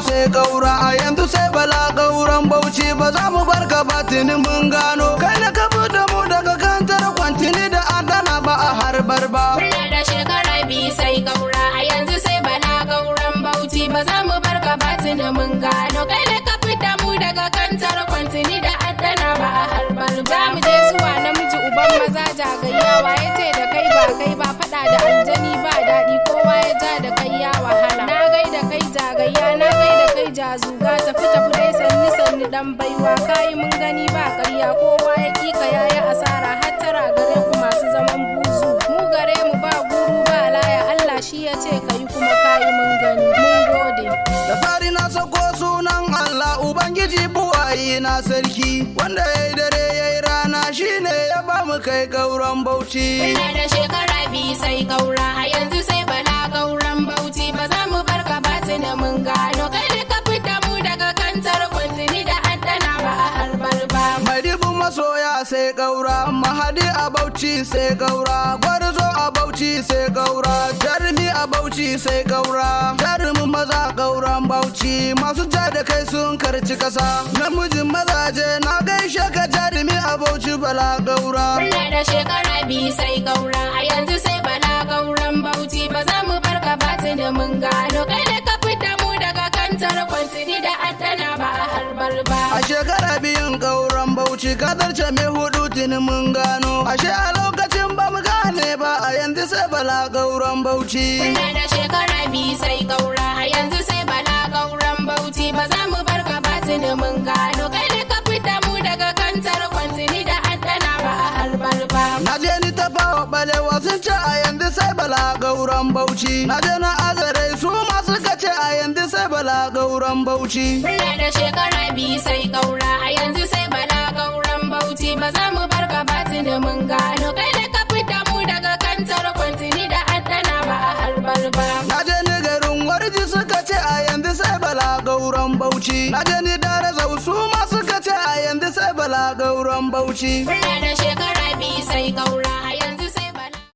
sai Kaura, a yanzu sai Bala Kauran Bauchi. Ba za mu bar ka ba, tuni mun gano. Kai na ka da mu daga kantar kwantini da adana ba a harbar ba. Muna da shekara 2 sai Kaura, a yanzu sai Bala Kauran Bauchi. Ba za mu bar ka ba, tuni mun gano. Kai ne ka fita mu daga kantar kwantini da addana ba a harbar ba. Za mu je zuwa namiji uban maza jagayyawa ya ce da kai ba kai ba faɗa da aljani ba daɗi, kowa ya ja da kai ya wahala. Na gaida kai jagayya, na gaida kai jazuga, tafi tafi dai, sanni sanni dan baiwa, kayi mun gani ba ƙarya, kowa ya kika yayi asara, hattara gare ku masu zaman buzu. Mu gare mu ba guru ba laya, Allah shi ya ce kayi kuma kayi mun gani, mun gode. Da fari na sako sunan Allah Ubangiji buwayi na sarki, wanda ya yi dare ya yi rana, shine ya ba mu kai Kauran Bauchi. Muna da shekara 2 sai Kaura, a yanzu sai Bala Kauran Bauchi. Ba za mu bar ka ba, tuni mun gano. Kai ne ka fita mu daga kantar kwantini da addana ba a harbar ba. Mai dubin masoya sai Kaura, Mahadi a Bauchi sai Kaura, Gwarzo a Bauchi sai Kaura, Jarumi a Bauchi sai Kaura, Jarumin maza Kauran Bauchi, masu ja da kai sun karci kasa. Namijin mazaje, na gaishe ka jarumi a Bauchi, Bala Kaura. Muna da shekara 2 sai Kaura, a yanzu sai Bala Kauran Bauchi. Ba za mu bar ka ba, tuni mun gano. Kai ne ka fita mu daga kantar kwantini da addana ba a harbar ba. A shekara 2n Kauran Bauchi ka zarce mai hudu, tuni mun gano. Ashe a lokacin ba mu gane ba, a yanzu sai Bala Kauran Bauchi. Muna da shekara 2 sai Kaura, a yanzu sai Bala Kauran Bauchi. Ba za mu bar ka ba, tuni mun gano. Kai ne ka fita mu daga kantar kwantini da addana ba a harbar ba. Na je ni Tafawa Balewa, sun ce a yanzu sai Bala Kauran Bauchi. Na je na Azare, su ma suka ce a yanzu sai Bala Kauran Bauchi. Muna da shekara 2 sai Kaura, a yanzu sai Bala Kauran Bauchi. Ba za mu bar ka ba, tuni mun gano. Kai ne ka fita mu daga kantar kwantini da addana ba a harbar ba. Na je ni garin Warji, suka ce a yanzu sai Bala Kauran Bauchi. Na je ni Darazau, su ma suka ce a yanzu sai Bala Kauran Bauchi. Muna da shekara 2 sai Kaura, a yanzu